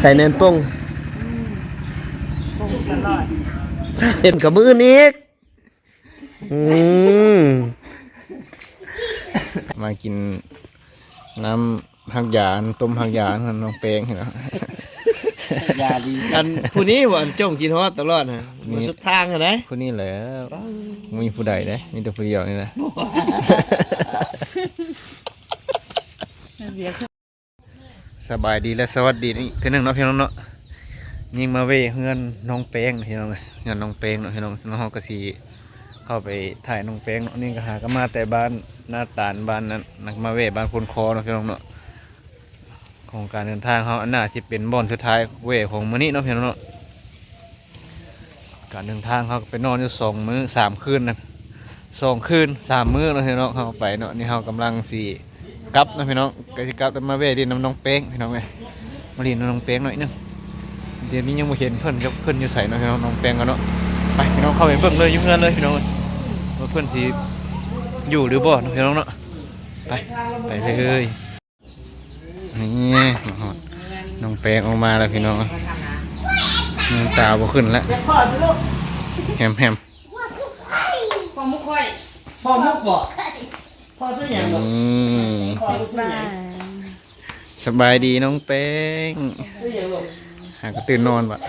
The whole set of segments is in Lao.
ໃສ່ແໜ້ນປົງ ອືມ ປົງຕະຫຼອດ ເຫັນກັບມື້ອື່ນອີກ ອືມ ມາກິນນ້ຳຮັກຢາ ຕົ້ມຮັກຢາ ນ້ອງແປ້ງເນາະ ຢາດີ ອັນຜູ້ນີ້ບໍ່ ອັນຈົ່ງຄິດຮອດຕະຫຼອດນະ ນີ້ ມາສຸດທາງຫັ້ນໃດ ຜູ້ນີ້ແຫຼະ ບໍ່ມີຜູ້ໃດເດ້ ມີແຕ່ຜູ້ດຽວນີ້ແຫຼະ. ສະບາຍດີ ແລະ ສະຫວັດດີອີກເທື່ອໜຶ່ງເນາະ ພີ່ນ້ອງເນາະ. ນີ້ມາແວ່ເຮືອນນ້ອງແປ້ງພີ່ນ້ອງເອີຍ ເຮືອນນ້ອງແປ້ງເນາະພີ່ນ້ອງ. ເຮົາກະຊິເຂົ້າໄປຖ່າຍນ້ອງແປ້ງເນາະ. ນີ້ກະຫາກະມາແຕ່ບ້ານນາຕານ ບ້ານນັ້ນ ມາແວ່ບ້ານໂພນຄໍເນາະພີ່ນ້ອງເນາະ. ຂອງການເດີນທາງເຮົາ ອັນໜ້າຊິເປັນບ່ອນສຸດທ້າຍແວ່ຂອງມື້ນີ້ເນາະພີ່ນ້ອງເນາະ. ການເດີນທາງເຮົາກະໄປນອນຢູ່ສອງມື້ສາມຄືນນະ ສອງຄືນສາມມື້ເນາະພີ່ນ້ອງ ເຮົາໄປເນາະ. ນີ້ເຮົາກຳລັງຊິກັບເນາະພີ່ນ້ອງ ໃກ້ຊິກັບ ແລ້ວມາແວ່ຫຼິ້ນນຳນ້ອງແປ້ງພີ່ນ້ອງເອີຍ ມາຫຼິ້ນນຳນ້ອງແປ້ງໜ້ອຍໜຶ່ງ. ດຽວນີ້ຍັງບໍ່ເຫັນເພິ່ນ ຈັກເພິ່ນຢູ່ໃສເນາະພີ່ນ້ອງ ນ້ອງແປ້ງກະເນາະ. ໄປພີ່ນ້ອງ ເຂົ້າໄປເບິ່ງເລີຍຢູ່ເຮືອນເລີຍພີ່ນ້ອງເອີຍ ວ່າເພິ່ນຊິຢູ່ຫຼືບໍ່ເນາະພີ່ນ້ອງເນາະ. ໄປ ໄປເລີຍ. ນີ້ ມາຮອດ ນ້ອງແປ້ງອອກມາແລ້ວພີ່ນ້ອງ ຍັງຕາບໍ່ຂຶ້ນລະ ແຮມໆ. ພໍ່ມຸກຂ້ອຍ ພໍ່ມຸກບໍ່? ພໍ່ຊື່ຫຍັງລູກ? ນີ້ ພໍ່ລູກຊື່ຫຍັງ? ສະບາຍດີນ້ອງແປ້ງ ຊື່ຫຍັງລູກ? ຫາກະຕື່ນນອນບໍ່?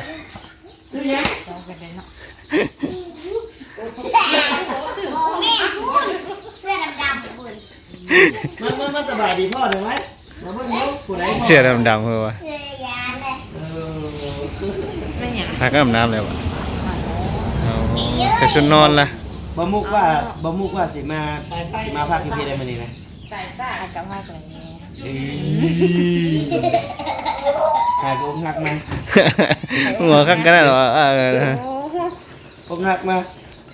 ຊື່ຫຍັງ? ບໍ່ແມ່ນພຸ້ນ ເສື້ອດຳໆພຸ້ນ. ມາ ມາ ມາສະບາຍດີພໍ່ເດີໄວ້ ມາເບິ່ງດູຜູ້ໃດ ເສື້ອດຳໆເພິ່ນວ່າ ເອີ ພາກັນອາບນ້ຳແລ້ວບໍ່? ໃສ່ຊຸດນອນລະ. ບໍ່ມຸກວ່າ ບໍ່ມຸກວ່າຊິມາ ມາພັກຢູ່ພີ້ໄດ້ມື້ນີ້ນະ. ສາຍສາກະມາແລ້ວ ເອີ ຫາກະອົກຫັກມາ ຫົວຄັກຂະໜາດວ່າ ເອີ ອົກຫັກມາ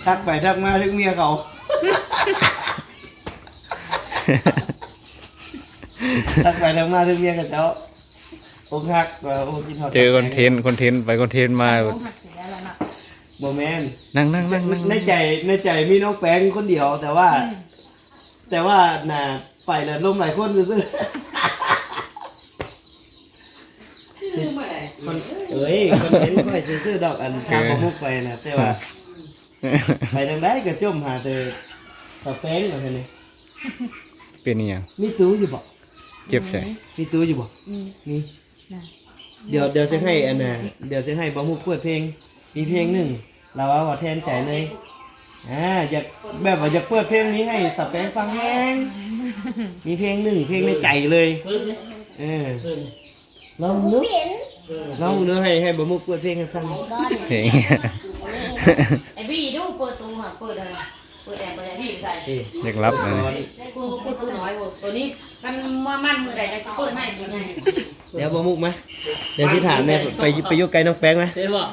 ທັກໄປທັກມາເຖິງເມຍເຂົາ ທັກໄປທັກມາເຖິງເມຍເຂົາເຈົ້າ ອົກຫັກວ່າ ໂອ້ ຄິດຮອດ ເຈີຄອນເທັນ ຄອນເທັນໄປຄອນເທັນມາ. ບໍ່ແມ່ນ ນັ່ງໆໆໆ ໃນໃຈ ໃນໃຈມີນ້ອງແປ້ງຄົນດຽວ ແຕ່ວ່າ ອືມ ແຕ່ວ່າໜ້າໄປແລ້ວລົມຫຼາຍຄົນຊື່ໆ ເອີຍ ຄອນເທັນຂ້ອຍຊື່ໆດອກ ອັນ ເອີ ພາບໍ່ມຸກໄປນະ ແຕ່ວ່າ ໄປທາງໃດກະຈົ່ມຫາແຕ່ສາວແປ້ງວ່າຊັ້ນນີ້. ເປັນອີ່ຫຍັງ? ມີຕູຢູ່ບໍ່? ເຈັບໃສ? ມີຕູຢູ່ບໍ່? ອືມ ມີ. ນະ ດຽວ ດຽວຊິໃຫ້ອັນນ່າ ດຽວຊິໃຫ້ບ່າວມຸກເປີດເພງ ມີເພງໜຶ່ງ ລາວເວົ້າວ່າແທນໃຈເລີຍ ອາ ຢາກ ແບບວ່າຢາກເປີດເພງນີ້ໃຫ້ສາວແປ້ງຟັງແຮງ ມີເພງໜຶ່ງ ເພງໃນໃຈເລີຍ ເປີດເລີຍ ເອີ ເປີດເລີຍ ລອງເບິ່ງດູ ເອີ ລອງເບິ່ງດູ ໃຫ້ ໃຫ້ບ່າວມຸກເປີດເພງໃຫ້ຟັງ ເພງ ໄອ້ບີດູ ເປີດຕູຫັ້ນ ເປີດຫັ້ນ ເປີດແອບ ເປີດແອບ ບີໄປໃສ ເອີ ຢາກຫຼັບນະ ເປີດ ເປີດຕູນ້ອຍພຸ້ນ ໂຕນີ້ ຄັນວ່າມັນມື້ໃດຈັ່ງຊິເປີດໃຫ້ໂຕໃຫຍ່ ດຽວບ່າວມຸກມາ ດຽວຊິຖາມແດ່ ໄປ ໄປຢູ່ໃກ້ນ້ອງແປ້ງນະ ເຫັນບໍ່?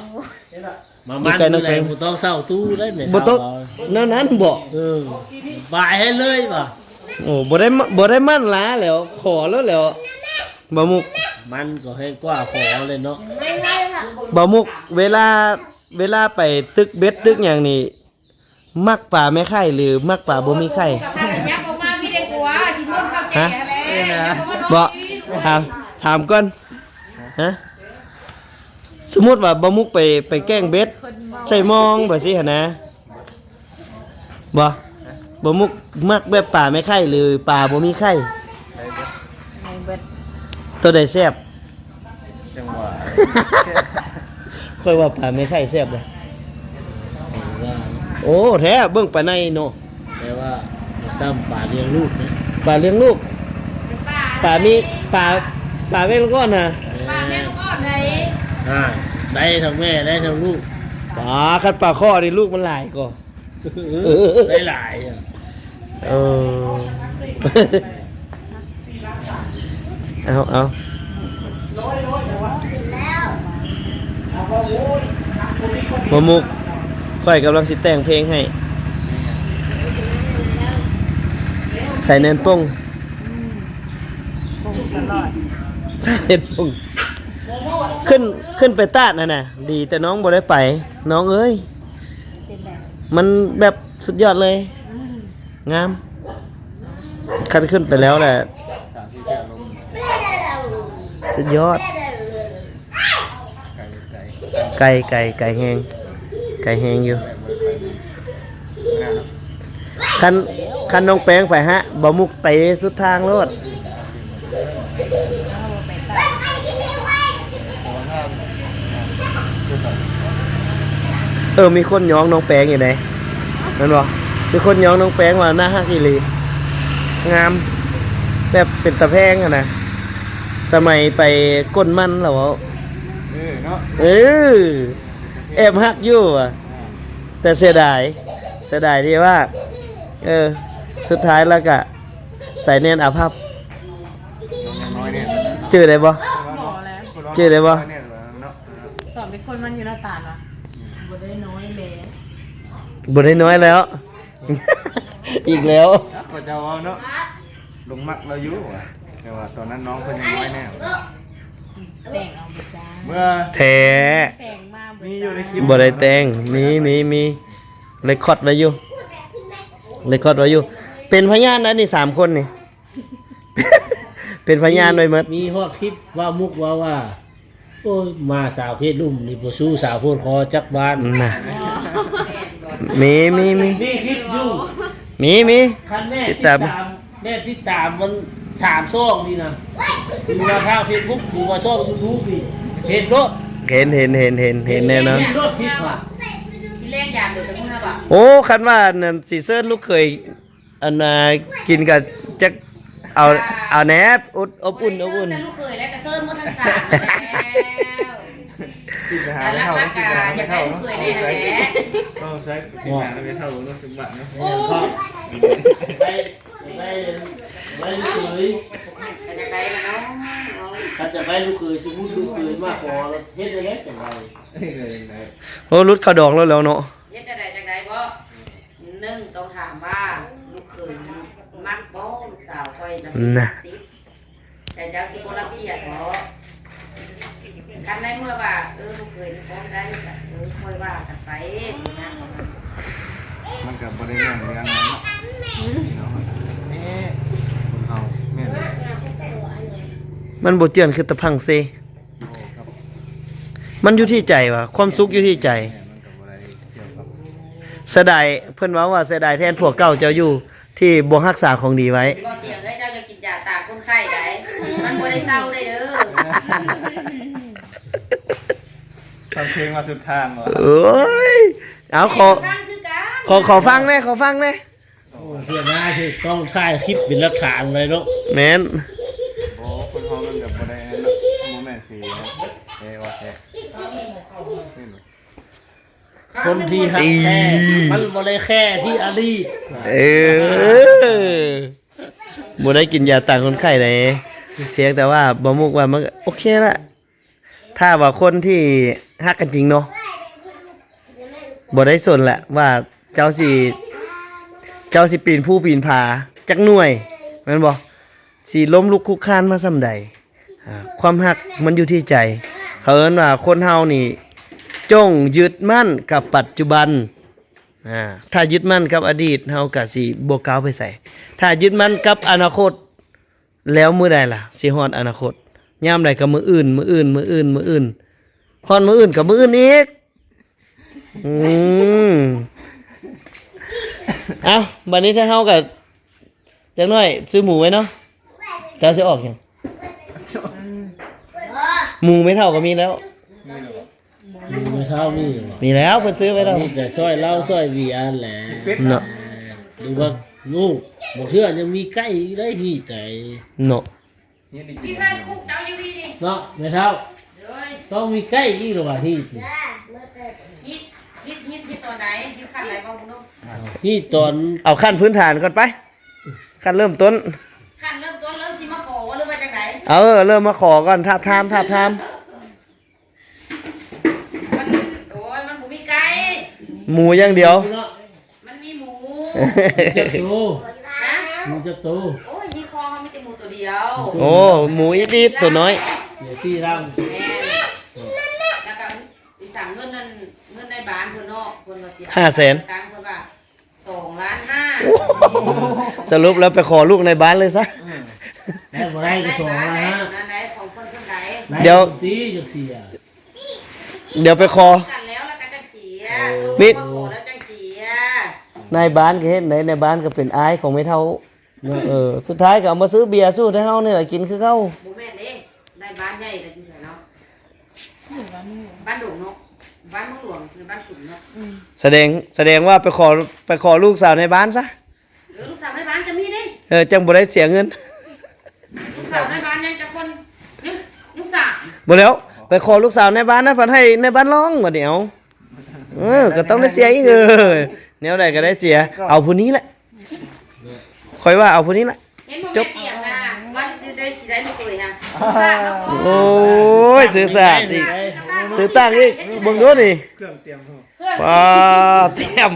ມາມັນມື້ໃດບໍ່ຕ້ອງເຊົ່າຕູ້ເລີຍແມ່ ບໍ່ຕ້ອງ ແນວນັ້ນບໍ? ເອີ ບາຍໃຫ້ເລີຍວ່າ ໂອ້ ບໍ່ໄດ້ ບໍ່ໄດ້ໝັ້ນລາແລ້ວ ຂໍແລ້ວແຫຼະ ບ່າວມຸກ ມັນກໍແຮງກວ່າຂໍເລີຍເນາະ ບ່າວມຸກ ເວລາ ເວລາໄປຕຶກເບັດຕຶກຫຍັງນີ້ ມັກປາແມ່ໄຂ່ ຫຼື ມັກປາບໍ່ມີໄຂ່? ຮະ? ບໍ່ ຖາມ ຖາມກ່ອນ ຮະ? ສົມມຸດວ່າບ່າວມຸກໄປ ໄປແກ້ງເບັດ ໃສ່ມອງແບບຊີ້ຫັ້ນນະ ບໍ່? ບ່າວມຸກມັກແບບປາແມ່ໄຂ່ ຫຼື ປາບໍ່ມີໄຂ່? ໄດ້ເບິດ ໄດ້ເບິດ ໂຕໃດແຊບ? ຈັ່ງຫວະ ຂ້ອຍວ່າປາແມ່ໄຂ່ແຊບເດ້ ໂອ້ ແທ້ ເບິ່ງປາໃນເນາະ ແຕ່ວ່າບໍ່ຊ້ຳປາລ້ຽງລູກນະ ປາລ້ຽງລູກ ປາມີ ປາ ປາແມ່ລູກອ່ອນນະ ປາແມ່ລູກອ່ອນໃດ ອ່າ ໄດ້ທັງແມ່ໄດ້ທັງລູກ ປາ ຄັນປາຄໍ່ນີ້ລູກມັນຫຼາຍກວ່າ ໄດ້ຫຼາຍ ເອີ ເອົາ ເອົາ ບ່າວມຸກ ຂ້ອຍກຳລັງຊິແຕ່ງເພງໃຫ້ ໃສ່ແໜ້ນປົງ ອືມ ປົງຕະຫຼອດ ໃສ່ແໜ້ນປົງ ຂຶ້ນ ຂຶ້ນໄປຕາດຫັ້ນນະ ດີແຕ່ນ້ອງບໍ່ໄດ້ໄປ ນ້ອງເອີຍ ເປັນແບບ ມັນແບບສຸດຍອດເລີຍ ອືມ ງາມ ຄັນຂຶ້ນໄປແລ້ວແຫຼະ ສາມສີ່ແຖວລົງ ສຸດຍອດ ໄກ ໄກ ໄກແຮງ ໄກແຮງຢູ່. ຄັນ ຄັນນ້ອງແປ້ງໄປຫາ ບໍ່ມຸກເຕະສຸດທາງໂລດ. ເອີ ມີຄົນຍ້ອງນ້ອງແປ້ງຢູ່ເດ້ ແມ່ນບໍ່? ມີຄົນຍ້ອງນ້ອງແປ້ງວ່າໜ້າຮັກອີ່ຫຼີ ງາມ ແບບເປັນຕາແພງຫັ້ນນະ. ສະໄໝໄປກົ້ນມັນລະເວົ້າ ເອີເນາະ ເອີ ແອບຮັກຢູ່ວ່າ ອ່າ ແຕ່ເສຍດາຍ ເສຍດາຍທີ່ວ່າ ເອີ ສຸດທ້າຍແລ້ວກະໃສ່ແໜ້ນອາພັບ. ນ້ອງຍັງນ້ອຍແນ່ ຈື່ໄດ້ບໍ່? ບໍ່ແລ້ວ ຈື່ໄດ້ບໍ່? ນ້ອຍແນ່ເນາະ ສອນເປັນຄົນມັນຢູ່ໜ້າຕານວ່າ ບໍ່ໄດ້ນ້ອຍແລ້ວ ບໍ່ໄດ້ນ້ອຍແລ້ວ ອີກແລ້ວ ເຂົາເຈົ້າເວົ້າເນາະ. ຫຼົງມັກລາວຢູ່ວ່າ ແຕ່ວ່າຕອນນັ້ນນ້ອງເພິ່ນຍັງນ້ອຍແນ່. ແຕ່ງເອົາບໍ່ຈ້າ ເມື່ອ ແທ້ ແຕ່ງມາບໍ່ ມີຢູ່ໃນຄລິປ ບໍ່ໄດ້ແຕ່ງ ມີ ມີ ມີ ເລຄອດໄວ້ຢູ່ ເລຄອດໄວ້ຢູ່ ເປັນພະຍານໄດ້ນີ້ ສາມຄົນນີ້ ເປັນພະຍານໄວ້ໝົດ. ມີຮອດຄລິບວ່າມຸກວ່າ ວ່າ ໂອ້ຍ ມາສາວເຂດລຸ່ມນີ້ບໍ່ສູ້ສາວໂພນຄໍຈັກບ້ານນະ. ມີ ມີ ມີ ມີຄລິບຢູ່ ມີ ມີ ຄັນແມ່ຕິດຕາມ ຕິດຕາມ ແມ່ຕິດຕາມມັນສາມຊ່ອງນີ້ນະ ຫຼືວ່າທາງເຟສບຸກ ຫຼືວ່າຊ່ອງຢູທູບນີ້ ເຫັນໂລດ. ເຫັນ ເຫັນ ເຫັນ ເຫັນ ເຫັນແນ່ນອນ ເຫັນໂລດຄລິບ. ທີແລກຢາກເດີດແຕ່ມື້ນະບໍ່? ໂອ້ ຄັນວ່ານັ້ນຊິເຊີນລູກເຂີຍ ອັນນ່າ ກິນກະຈັກເອົາ ອ່າ ເອົາແດ່ ອົບ ອົບອຸ່ນ ອົບອຸ່ນ. ເຊີນແຕ່ລູກເຂີຍແລ້ວກະເຊີນໝົດທັງສາມແລ້ວ. ກິນໄປຫາແມ່ເຖົ້າ ກິນໄປຫາແມ່ເຖົ້າເນາະ. ເອີ ໃຊ່ ກິນໄປຫາແມ່ເຖົ້າເນາະ ເປັນບາດເນາະ. ໂອ້ຍ ໄດ້ ໄດ້ ໄດ້ລູກເຂີຍ ກະຢາກໄດ້ລະເນາະ ຄັນຈະໄດ້ລູກເຂີຍ ສົມມຸດລູກເຂີຍມາຂໍ ເຮັດໄດ້ແລ້ວຈັ່ງໃດ. ໂອ້ ຫຼຸດເຂົ້າດອງແລ້ວແຫຼະເນາະ. ເຮັດແນວໃດຈັ່ງໃດບໍ? ໜຶ່ງ ຕ້ອງຖາມວ່າລູກເຂີຍນັ້ນມັກບໍ່ລູກສາວຂ້ອຍນະ ນະ ແຕ່ເຈົ້າຊິບໍ່ລັງກຽດບໍ? ຄັນໃນເມື່ອວ່າ ເອີ ລູກເຂີຍນີ້ພ້ອມໄດ້ກະ ເອີ ຄ່ອຍວ່າກັນໄປ. ມັນກະບໍ່ໄດ້ແມ່ນເລື່ອງນັ້ນເນາະ ອືມ ພີ່ນ້ອງເອີຍ ຄົນເຮົາແມ່ນ ມັນບໍ່ເຈື່ອນຄືຕະພັງເຊ. ມັນຢູ່ທີ່ໃຈວ່າ ຄວາມສຸກຢູ່ທີ່ໃຈ. ເສຍດາຍ ເພິ່ນເວົ້າວ່າເສຍດາຍແທນພວກເກົ່າເຈົ້າຢູ່ ທີ່ບໍ່ຮັກສາຂອງດີໄວ້. ບໍ່ຕຽງເອີຍ ເຈົ້າຢ່າກິນຢາຕາຄົນໄຂ້ໃດ໋ ມັນບໍ່ໄດ້ເຊົາໄດ້ເດີ. ຟັງເພງມາສຸດທາງ. ໂອ້ຍ ເອົາ ຂໍ ແມ່ນ ຟັງຄືກັນ ຂໍ ຂໍຟັງແດ່ ຂໍຟັງແດ່. ໂອ້ ເພື່ອນາຊິຕ້ອງຖ່າຍຄລິບເປັນຫຼັກຖານໄວ້ເນາະ. ແມ່ນ ບໍ່ ຄົນເຮົາມັນກະບໍ່ໄດ້ນັ້ນເນາະ ບໍ່ແມ່ນຊິແທ້ວ່າແທ້ ຄົນທີ່ຮັກແທ້ ມັນບໍ່ໄດ້ແຄ່ທີ່ອະລີດ. ເອີ ບໍ່ໄດ້ກິນຢາຕາຄົນໄຂ້ໃດ ພຽງແຕ່ວ່າບໍ່ມຸກວ່າມັນໂອເຄລະ. ຖ້າວ່າຄົນທີ່ຮັກກັນຈິງເນາະ ບໍ່ໄດ້ສົນແຫຼະວ່າເຈົ້າຊິ ເຈົ້າຊິປີນພູປີນຜາຈັກໜ່ວຍ ແມ່ນບໍ່? ຊິລົ້ມລຸກຄຸກຄານມາສ່ຳໃດ ອາ ຄວາມຮັກມັນຢູ່ທີ່ໃຈ. ເຂົາເອີ້ນວ່າຄົນເຮົານີ້ ຈົ່ງຍຶດໝັ້ນກັບປັດຈຸບັນ. ອາ ຖ້າຍຶດໝັ້ນກັບອະດີດ ເຮົາກະຊິບໍ່ກ້າວໄປໃສ. ຖ້າຍຶດໝັ້ນກັບອະນາຄົດ ແລ້ວມື້ໃດລະຊິຮອດອະນາຄົດ? ຍາມໃດກະມື້ອື່ນ ມື້ອື່ນ ມື້ອື່ນ ມື້ອື່ນ ຮອດມື້ອື່ນກະມື້ອື່ນອີກ. ອືມ ເອົ້າ ບາດນີ້ທາງເຮົາກະ ຈັກໜ້ອຍຊື້ໝູໄວ້ເນາະ. ເຈົ້າຊິອອກຫຍັງ? ໝູແມ່ເຖົ້າກະມີແລ້ວ. ໝູແມ່ເຖົ້າມີແລ້ວ ມີແລ້ວ ເພິ່ນຊື້ໄວ້ແລ້ວ. ມີແຕ່ຊ່ອຍເຫຼົ້າຊ່ອຍເບຍຫັ້ນແຫຼະ ເນາະ ຫຼືວ່າລູກ ບາງເທື່ອຍັງມີໄກ່ອີກໄດ໋ ຮີດໄດ໋ ເນາະ. ເນາະ ແມ່ເຖົ້າ ຕ້ອງມີໄກ່ອີກລະວ່າ ຮີດ ຮີດ ຮີດ ຮີດຕອນໃດ? ຮີດຂັ້ນໃດເວົ້າເບິ່ງດູ. ຮີດຕອນ ເອົາຂັ້ນພື້ນຖານກ່ອນໄປ ຂັ້ນເລີ່ມຕົ້ນ ຂັ້ນເລີ່ມຕົ້ນ ເລີ່ມຊິມາຂໍບໍ່ ຫຼືວ່າຈັ່ງໃດ? ເອີ ເລີ່ມມາຂໍກ່ອນ ທາບທາມ ທາບທາມ. ມັນ ໂອ້ຍ ມັນບໍ່ມີໄກ່ ໝູຢ່າງດຽວ. ມັນມີໝູ ຈັກໂຕ? ຮະ? ໝູຈັກໂຕ? ໂອ້ຍ ຮີດຄອງເຮົາມີແຕ່ໝູໂຕດຽວ. ໂອ້ ໝູອີດໆ ໂຕນ້ອຍ ເດຍສີ່ຫຼັງ. ແມ່ນ ແລ້ວກະອີກສາມ ເງິນນັ້ນ ເງິນໃນບ້ານເພິ່ນເນາະ ເພິ່ນວ່າຊິ ຫ້າແສນ ເອົາຕັງ ເພິ່ນວ່າ ສອງລ້ານຫ້າ. ສະຫຼຸບແລ້ວໄປຂໍລູກໃນບ້ານເລີຍຊະ. ເອີ ໄດ້ບໍ່ໄດ້ກະສອງລ້ານຫ້າ ນັ້ນໄດ໋ ຂອງເພິ່ນເພິ່ນໄດ໋. ດຽວ ຕີຈັກເສຍ ດຽວໄປຂໍ ກັນແລ້ວ ແລ້ວກໍຈັ່ງເສຍ ມີ ມາຂໍແລ້ວຈັ່ງເສຍ ນາຍບ້ານກໍເຮັດໄດ້ ນາຍບ້ານກໍເປັນອ້າຍຂອງແມ່ເຖົ້າ ເອີ ສຸດທ້າຍກໍເອົາມາຊື້ເບຍສູ່ແຕ່ເຮົານີ້ລະກິນຄືເກົ່າ. ບໍ່ແມ່ນເດ້ ນາຍບ້ານໃຫຍ່ລະຢູ່ໃສເນາະ? ບ້ານດົງເນາະ ບ້ານເມືອງຫຼວງ ຫຼືບ້ານສູງເນາະ? ສະແດງ ສະແດງວ່າໄປຂໍ ໄປຂໍລູກສາວນາຍບ້ານຊະ. ເອີ ລູກສາວນາຍບ້ານກໍມີເດ້. ເອີ ຈັ່ງບໍ່ໄດ້ເສຍເງິນ. ລູກສາວນາຍບ້ານຍັງຈັກຄົນ? ຍັງ ຍັງສາມ. ບໍ່ແລ້ວ ໄປຂໍລູກສາວນາຍບ້ານນັ້ນ ພັດໃຫ້ນາຍບ້ານຮ້ອງບັດນີ້ ເອົາ ເອີ ກໍຕ້ອງໄດ້ເສຍອີກ. ເອີ ແນວໃດກໍໄດ້ເສຍ ເອົາຜູ້ນີ້ແຫຼະ ຂ້ອຍວ່າເອົາຜູ້ນີ້ແຫຼະ. ເຫັນບໍ່ ຈົບ ແມ່ຕຽມນະ ວ່າໄດ້ຊິໄດ້ລູກເຂີຍຫັ້ນ ໂອ້ຍ ຊື້ສາດອີກ ຊື້ຕັ້ງອີກ ເບິ່ງດູນີ້ ເຄື່ອງຕຽມ ປ້າ ຕຽມ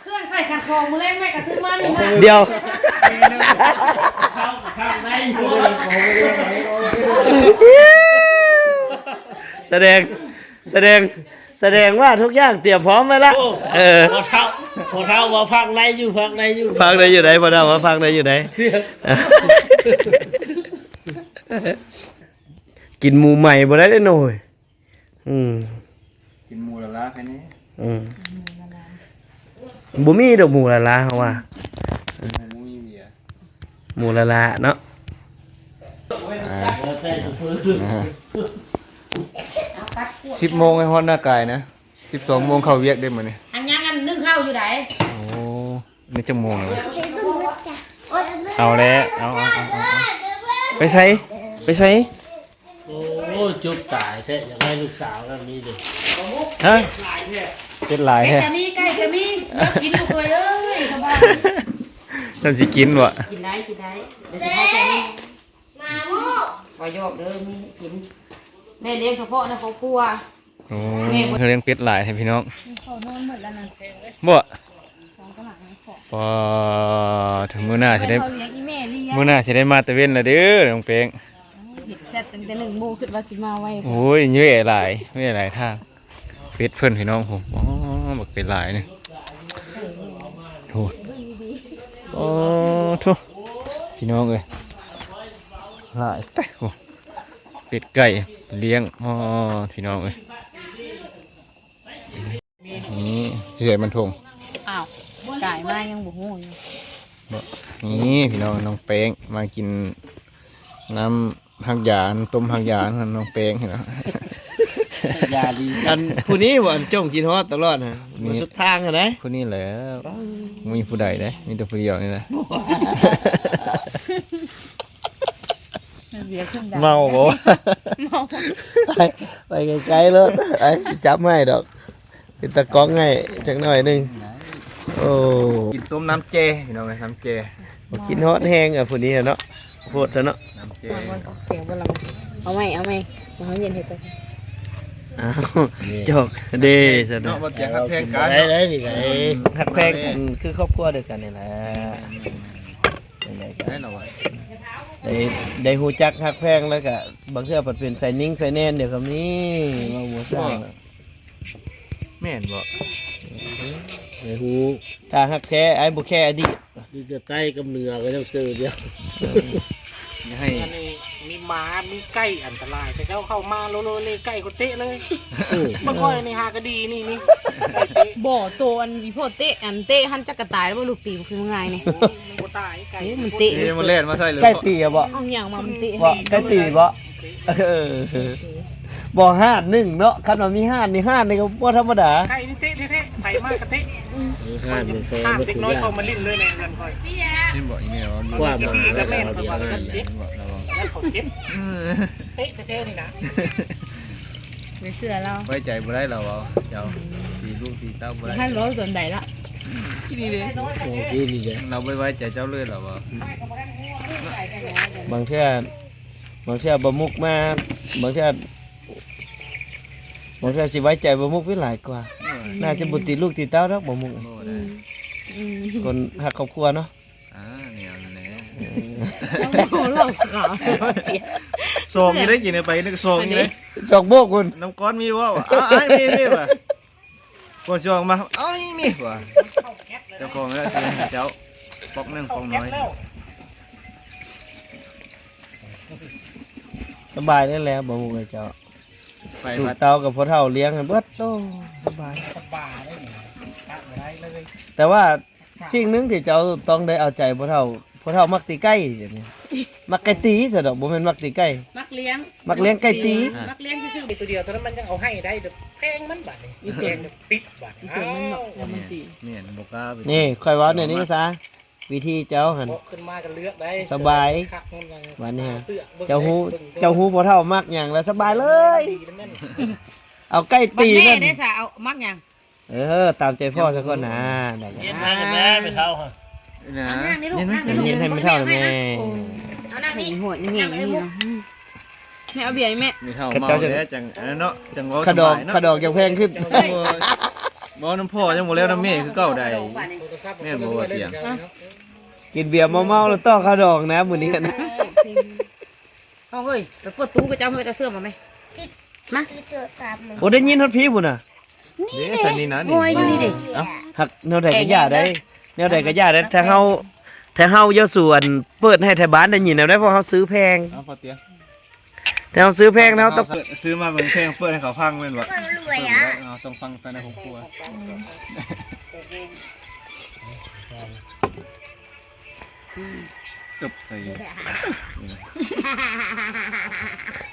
ເຄື່ອງໃສ່ຂັນຂອງມື້ແລງແມ່ກໍຊື້ມານີ້ມາ. ດຽວ ສະແດງ ສະແດງ ສະແດງວ່າທຸກຢ່າງຕຽມພ້ອມໄວ້ລະ. ໂອ້ ເອີ ພໍ່ເຖົ້າ ພໍ່ເຖົ້າວ່າພັກໄດ້ຢູ່ ພັກໄດ້ຢູ່ ພັກໄດ້ຢູ່ໃດ໋ ພໍ່ເຖົ້າວ່າພັກໄດ້ຢູ່ໃດ໋. ກິນໝູໃໝ່ບໍ່ໄດ້ເດ້ໂນ້ຍ. ອືມ ກິນໝູລະລາໃຜແນ່? ອືມ ບໍ່ມີດອກໝູລະລາເຮົາວ່າ ໝູມີເບຍ ໝູລະລາເນາະ. ອ່າ ສິບໂມງໃຫ້ຮອດນາກາຍນະ ສິບສອງໂມງເຂົ້າວຽກເດ້ມື້ນີ້. ອັນຍັງອັນໜຶ້ງເຂົ້າຢູ່ໃດ? ໂອ້ ນີ້ຈັກໂມງແລ້ວ? ເອົາແລ້ວ ເອົາ ເອົາ ເອົາ ເອົາ ໄປໃສ ໄປໃສ? ໂອ້ ຈຸບຕາຍແທ້ ຢາກໄດ້ລູກສາວແບບນີ້ເດ້. ຮະ ເປັດຫຼາຍແທ້ ເປັດກໍມີ ໄກ່ກໍມີ ແນວກິນລູກເອີຍ ເອີຍ ສະບາຍ. ເພິ່ນຊິກິນບໍ່? ກິນໄດ້ ກິນໄດ້ ດຽວຊິພາໄປ ໝາໝູ ບໍ່ຢອກເດີ ມີໃຫ້ກິນ ແມ່ລ້ຽງສະເພາະໃນຄອບຄົວ. ໂອ້ ແມ່ບໍ່ ເຂົາລ້ຽງເປັດຫຼາຍແທ້ພີ່ນ້ອງ. ເຂົານອນໝົດແລ້ວນະ ບໍ່ ສອງກະຫຼັງເຂົາ ປາ ມື້ໜ້າຊິໄດ້ ເຂົາລ້ຽງອີ່ແມ່ລ້ຽງ ມື້ໜ້າຊິໄດ້ມາຕະເວັນລະເດີນ້ອງແປ້ງ. ເຫັນແຊັດຕັ້ງແຕ່ໜຶ່ງໂມງ ຄິດວ່າຊິມາໄວ. ໂອ້ຍ ເຍອະຫຼາຍ ເຍອະຫຼາຍທາງ ເປັດເພິ່ນພີ່ນ້ອງ. ໂອ້ ບັກເປັດຫຼາຍນີ້ ໂອ້ ໂອ້ ໂທ້ ພີ່ນ້ອງເອີຍ ຫຼາຍແທ້. ໂອ້ ເປັດໄກ່ລ້ຽງ ໂອ້ ພີ່ນ້ອງເອີຍ. ນີ້ ຊິໃສ່ມັນທົ່ງ ອ້າວ ກາຍມາຍັງບໍ່ຮູ້ຢູ່. ນີ້ພີ່ນ້ອງ ນ້ອງແປ້ງມາກິນນ້ຳຮັກຢາ ຕົ້ມຮັກຢາ ນ້ອງແປ້ງເນາະ. ຢາດີ ອັນຜູ້ນີ້ບໍ່ ອັນຈົ່ມຄິດຮອດຕະຫຼອດຫັ້ນ ນີ້ ສຸດທາງຫັ້ນໃດ໋ ຜູ້ນີ້ແຫຼະ. ບໍ່ມີຜູ້ໃດເດ້ ມີແຕ່ຜູ້ດຽວນີ້ແຫຼະ. ເມາບໍ່? ເມົາ ໄປ ໄປໄກໆໂລດ ໄອ້ ຈັບໃຫ້ດອກ ເປັນຕາກ້ອງໃຫ້ຈັກໜ້ອຍໜຶ່ງ. ໂອ້ ກິນຕົ້ມນ້ຳແຈ່ພີ່ນ້ອງເອີຍ ນ້ຳແຈ່. ບໍ່ກິນຮອດແຮງ ອະ ຜູ້ນີ້ເນາະ ໂພດຊະເນາະ ນ້ຳແຈ່. ເອົາໃໝ່ ເອົາໃໝ່ ເອົາເຢັນໃຫ້ເຈົ້າ. ອ້າວ ຈົກເດ້ຊະເນາະ ເນາະ ບໍ່ແຕ່ຮັກແພງກັນ ໄດ້ ໄດ້ ໄດ້ ຮັກແພງກັນຄືຄອບຄົວດຽວກັນນີ້ແຫຼະ. ຈັ່ງໃດກໍໄດ້ລະວ່າ ໄດ້ ໄດ້ຮູ້ຈັກຮັກແພງ ແລ້ວກະບາງເທື່ອພັດເປັນສາຍນິ່ງສາຍແໜ້ນດຽວກໍມີ ເວົ້າບໍ່ຊ່າງ. ແມ່ນບໍ່? ໄດ້ຮູ້ ຖ້າຮັກແທ້ ອ້າຍບໍ່ແຄອະດີດ ຢູ່ແຕ່ໃຕ້ກັບເໜືອກໍຍັງເຈີດຽວ. ໃຫ້ ອັນນີ້ມີໝາ ມີໄກ່ ອັນຕະລາຍ ເຂົາເຈົ້າເຂົ້າມາໂລເລ ໄກ່ກໍເຕະເລີຍ. ເອີ ບາງຂ້ອຍນີ້ຫາກະດີນີ້ ນີ້ ໄກ່ເຕະ. ບໍ່ ໂຕອັນອີ່ພໍ່ເຕະ ອັນເຕະຫັ້ນຈັກກະຕາຍບໍ່ ລູກຕີບໍ່ຄືງ່າຍນີ້. ໂອ້ ມັນບໍ່ຕາຍໄກ່ ໂອ້ ມັນເຕະ ເອີ ມັນແລ່ນມາໃສ່ເລີຍ. ໄກ່ຕີບໍ? ເອົາຫຍັງມາມັນເຕະ ບໍ່ ໄກ່ຕີບໍ? ເອີ ບໍ່ ຮ້ານໜຶ່ງເນາະ ຄັນວ່າມີຮ້ານນີ້ ຮ້ານນີ້ກໍບໍ່ທຳມະດາ. ໄກ່ນີ້ເຕະແທ້ໆ ໃຜມາກໍເຕະ. ອືມ ຮ້ານນີ້ ຮ້ານເດັກນ້ອຍເຂົ້າມາຫຼິ້ນເລີຍໃນເຮືອນຂ້ອຍ. ເຫັນບໍ່ ອີແມ່ວ່າ ວ່າມາແລ້ວກໍເອົາເບຍໃຫ້ ເຫັນບໍ່ ລະວັງ ແລ້ວເຂົາເຈັບ ເອີ ເຕະແທ້ໆນີ້ນະ. ໄປເຊື່ອລາວ ໄວ້ໃຈບໍ່ໄດ້ລາວເວົ້າ ເຈົ້າ ອືມ ຕີລູກຕີເຕົ້າບໍ່ໄດ້. ທ່ານເວົ້າຕອນໃດລະ? ອີ່ນີ້ເດ້ ໂອ້ ອີ່ນີ້ເດ້ ລາວບໍ່ໄວ້ໃຈເຈົ້າເລີຍລາວເວົ້າ. ບາງເທື່ອ ບາງເທື່ອບໍ່ມຸກມາ ບາງເທື່ອ ບາງເທື່ອຊິໄວ້ໃຈບໍ່ມຸກໄວ້ຫຼາຍກວ່າ. ເອີ ໜ້າຈະບໍ່ຕີລູກຕີເຕົ້າດອກບໍ່ມຸກ. ບໍ່ໄດ້ ອືມ ຄົນຮັກຄອບຄົວເນາະ. ອ່າ ແນວນັ້ນແຫຼະ ເອີ ເວົ້າຫຼອກຂາວ. ສອງນີ້ໄດ້ກິນໄປ ສອງນີ້ໄດ້ ສອງໂບກພຸ້ນ ນ້ຳກ້ອນມີບໍ່? ອ້າຍ ມີ ມີວ່າ ກ່ອນຊິອອກມາ ເອົານີ້ນີ້ວ່າ ເຈົ້າຂອງແລ້ວ ເຈົ້າ ປອກໜຶ່ງ ປອກນ້ອຍ. ສະບາຍແລ້ວແຫຼະ ບໍ່ຮູ້ເຈົ້າ. ໄປ ລູກເຕົ້າກັບພໍ່ເຖົ້າລ້ຽງໃຫ້ເບິດ. ໂອ້ ສະບາຍ ສະບາຍເລີຍນີ້ ປະບໍ່ໄດ້ເລີຍ. ແຕ່ວ່າສິ່ງໜຶ່ງທີ່ເຈົ້າຕ້ອງໄດ້ເອົາໃຈພໍ່ເຖົ້າ ພໍ່ເຖົ້າມັກຕີໄກ່ດຽວນີ້ ມັກໄກ່ຕີຊະດອກ ບໍ່ແມ່ນມັກຕີໄກ່ ມັກລ້ຽງ ມັກລ້ຽງໄກ່ຕີ ມັກລ້ຽງຊື່ໆ. ຕົວດຽວເທົ່ານັ້ນມັນຍັງເອົາໃຫ້ໄດ້ ແພງມັນບາດນີ້ ແພງປິດບາດນີ້. ແມ່ນ ບໍ່ກ້າ. ນີ້ຂ້ອຍເວົ້າແນວນີ້ຊະ ວິທີເຈົ້າຫັ້ນ ເພາະຂຶ້ນມາກໍເລືອກໄດ້ ສະບາຍ ຄັກ ບາດນີ້ ເຈົ້າຮູ້ ເຈົ້າຮູ້ພໍ່ເຖົ້າມັກຫຍັງແລ້ວສະບາຍເລີຍ ເອົາໄກ່ຕີ. ບັດແມ່ເດ້ຊະ ເອົາມັກຫຍັງ? ເອີ ຕາມໃຈພໍ່ຊະກ່ອນນະ ເຮັດໃຫ້ແມ່ເຖົ້ານະ ເຮັດໃຫ້ແມ່ເຖົ້ານະແມ່. ເອົານັ່ງນີ້ ຫວຍນີ້ ແມ່ເອົາເບຍໃຫ້ແມ່ ແມ່ເຖົ້າເມົາແລ້ວຈັ່ງອັນນັ້ນເນາະ ຈັ່ງເວົ້າສະບາຍເນາະ ຂະດອງ ຂະດອງຈັ່ງແພງຂຶ້ນ. ໂອ້ຍ ເວົ້ານຳພໍ່ຍັງບໍ່ແລ້ວນຳແມ່ຄືເກົ່າໃດ ແມ່ນບໍ່ວ່າຕຽງ? ກິນເບຍເມົາໆ ແລ້ວຕໍ່ຂະດອງນະມື້ນີ້ນະ. ນ້ອງເອີຍ ໄປເປີດຕູ້ກັບເຈົ້າ ເຮັດເອົາເສື້ອມາແມ ມາ. ໂອ້ ໄດ້ຍິນຮອດພີ້ພຸ້ນນະ ເດ້ ຊັ້ນນີ້ນະ ນີ້ ໂອ້ຍ ຢູ່ນີ້ເດ້. ເອົ້າ ຫາກແນວໃດກໍຢ່າໄດ້ ແນວໃດກໍຢ່າໄດ້ ຖ້າເຮົາ ຖ້າເຮົາຢ່າສວນເປີດໃຫ້ໄທບ້ານໄດ້ຍິນນຳໄດ້ ເພາະເຮົາຊື້ແພງ. ເອົາ ພໍຕຽງ ແຕ່ເຮົາຊື້ແພງນະ ເຮົາຕ້ອງ ຊື້ມາເບິ່ງແພງ ເປີດໃຫ້ເຂົາຟັງແມ່ນບໍ່? ເຮົາຕ້ອງຟັງພາຍໃນຄອບຄົວ. ຈົບໄປ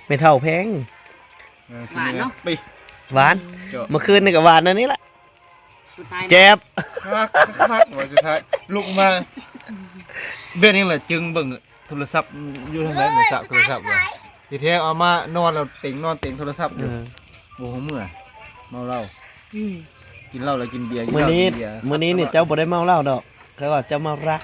ແມ່ເຖົ້າແພງ. ຫວານເນາະ ຫວານ ເມື່ອຄືນນີ້ກໍຫວານອັນນີ້ລະ ສຸດທ້າຍ ແຈບ ຄັກໆ ວ່າສຸດທ້າຍລຸກມາ ເປັນຫຍັງລະ ຈຶ່ງເບິ່ງ ໂທລະສັບຢູ່ທາງໃດ ໂທລະສັບ ໂທລະສັບວ່າ ທີ່ແທ້ເອົາມານອນແລ້ວເຕັງ ນອນເຕັງໂທລະສັບຢູ່. ເອີ ບໍ່ຮູ້ເມື່ອ ເມົາເຫຼົ້າ ອືມ ກິນເຫຼົ້າແລ້ວກິນເບຍ ກິນເຫຼົ້າກິນເບຍ. ມື້ນີ້ນີ້ເຈົ້າບໍ່ໄດ້ເມົາເຫຼົ້າດອກ ຄືວ່າເຈົ້າເມົາຣະ.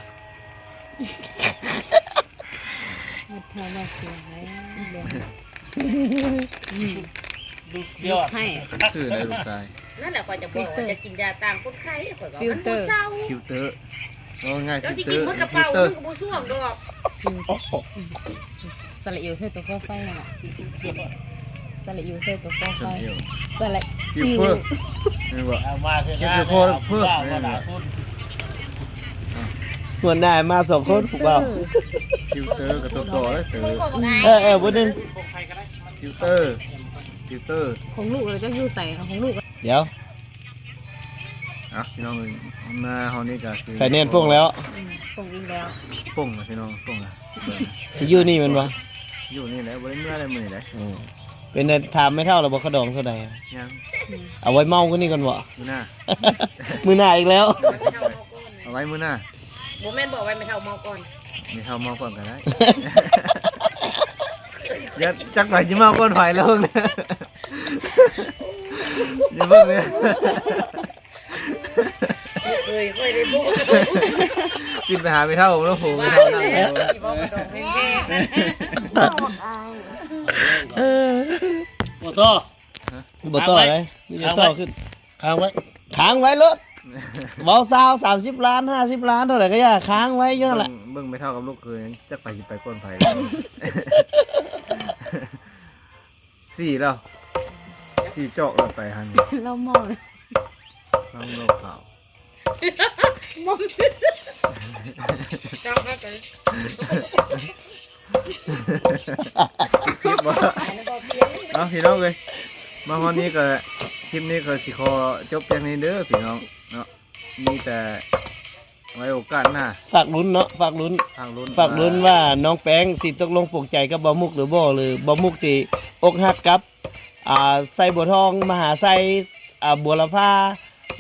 ລູກຍອດ ໃຫ້ ຄືໄດ້ລູກຊາຍ. ນັ້ນແຫຼະ ຂ້ອຍຈະບອກວ່າຈະກິນຢາຕ່າງຄົນໄຂ້ ຂ້ອຍວ່າມັນບໍ່ເຊົາ ຟິວເຕີ ເວົ້າງ່າຍ ເຈົ້າຊິກິນໝົດກະເປົາ ມັນກໍບໍ່ຊ່ວງດອກ. ສະຫຼະອິວໃສ່ຕົວຄອໄຟນັ້ນແຫຼະ ສະຫຼະອິວໃສ່ຕົວຄອໄຟ ສະຫຼະອິວ ແມ່ນບໍ່? ເອົາມາເທື່ອໜ້າ ເອົາມາເທື່ອໜ້າ ເອົາມາເທື່ອໜ້າ ຫົວໜ້າມາສອງຄົນ ພວກເຮົາ ຟິວເຕີກັບຕົວຕໍ່ເດີ. ເອີ ເອີ ບໍ່ໜຶ່ງ ຟິວເຕີ ຟິວເຕີ ຂອງລູກລະຈັກຢູ່ໃສ ຂອງລູກ. ດຽວ ອ່ະ ພີ່ນ້ອງເອີຍ ມາຮອດນີ້ກໍຄື ໃສ່ແໜ້ນປົງແລ້ວ ອືມ ປົງອີກແລ້ວ ປົງລະພີ່ນ້ອງ ປົງລະ ຊິຢູ່ນີ້ແມ່ນບໍ່? ຢູ່ນີ້ແຫຼະ ບໍ່ໄດ້ເມືອໃດມື້ນີ້ໃດ. ເອີ ເປັນໄດ ຖາມແມ່ເຖົ້າລະບໍ່ ຂະດອງເທົ່າໃດ? ຍັງ ອືມ ເອົາໄວ້ເມົາກວ່ານີ້ກ່ອນບໍ່? ມື້ໜ້າ ມື້ໜ້າອີກແລ້ວ ເອົາໄວ້ມື້ໜ້າ. ບໍ່ແມ່ນ ບອກໄວ້ແມ່ເຖົ້າເມົາກ່ອນ ແມ່ເຖົ້າເມົາກ່ອນກໍໄດ້. ຢ່າ ຈັກໃຜຊິເມົາກ່ອນໃຜລະເບິ່ງ ຢ່າເບິ່ງເດີ ເອີຍ ຂ້ອຍໄດ້ບອກ ຂຶ້ນໄປຫາແມ່ເຖົ້າເນາະ ໂຫ ແມ່ເຖົ້ານັ້ນ ບໍ່ຕໍ່ ບໍ່ຕໍ່ໄດ໋ ມີແຕ່ຕໍ່ຂຶ້ນ ຄ້າງໄວ້ ຄ້າງໄວ້ໂລດ ເວົ້າຊາວ ສາມສິບລ້ານ ຫ້າສິບລ້ານ ເທົ່າໃດກໍຢ່າ ຄ້າງໄວ້ຢູ່ຫັ້ນແຫຼະ. ເບິ່ງ ເບິ່ງແມ່ເຖົ້າກັບລູກເຂີຍ ຈັກໃຜຊິໄປກ່ອນໃຜ ສີ່ແລ້ວ ສີ່ຈອກແລ້ວໄປຫັ້ນ ເຫຼົ້າເມົາ ເຫຼົ້າເຫຼົ້າຂາວ ເອົາ ພີ່ນ້ອງເອີຍ ມາຮອດນີ້ກໍ ຄລິບນີ້ກໍຊິຂໍຈົບພຽງນີ້ເດີພີ່ນ້ອງເນາະ ມີແຕ່ໄວ້ໂອກາດໜ້າ ຝາກລຸ້ນເນາະ ຝາກລຸ້ນ ຝາກລຸ້ນ ຝາກລຸ້ນວ່າ ວ່ານ້ອງແປ້ງຊິຕົກລົງປົງໃຈກັບບ່າວມຸກຫຼືບໍ່ ຫຼືບ່າວມຸກຊິອົກຫັກກັບ ອ່າ ໄຊບົວທອງ ມະຫາໄຊ ອ່າ ບົວລະພາ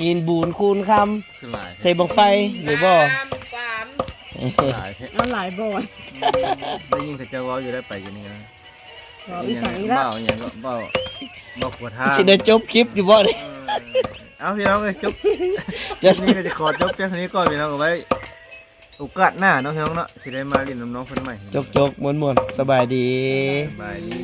ຫີນບູນ ຄູນຄຳ ຄືຫຼາຍແທ້ ໄຊບັ້ງໄຟ ຫຼືບໍ່ ປາມ ປາມ ຄືຫຼາຍແທ້ ເອົາຫຼາຍບ່ອນ ອືມ ໄດ້ຍິນເຂົາເຈົ້າເວົ້າຢູ່ ໄດ້ໄປຢູ່ນີ້ນະ ເວົ້າອີສານອີກແລ້ວ ເວົ້າຫຍັງກໍເວົ້າ ເວົ້າຂົວທາງ ຊິໄດ້ຈົບຄລິບຢູ່ບໍ່ນີ້ ເອີ ເອົາ ພີ່ນ້ອງເອີຍ ຈົບ ຄລິບນີ້ກໍຈະຂໍຈົບພຽງເທົ່ານີ້ກ່ອນ ພີ່ນ້ອງ ເອົາໄວ້ ໂອກາດໜ້າເນາະ ພີ່ນ້ອງເນາະ ຊິໄດ້ມາຫຼິ້ນນຳນ້ອງເພິ່ນໃໝ່ ຈົກໆ ມ່ວນໆ ສະບາຍດີ ສະບາຍດີ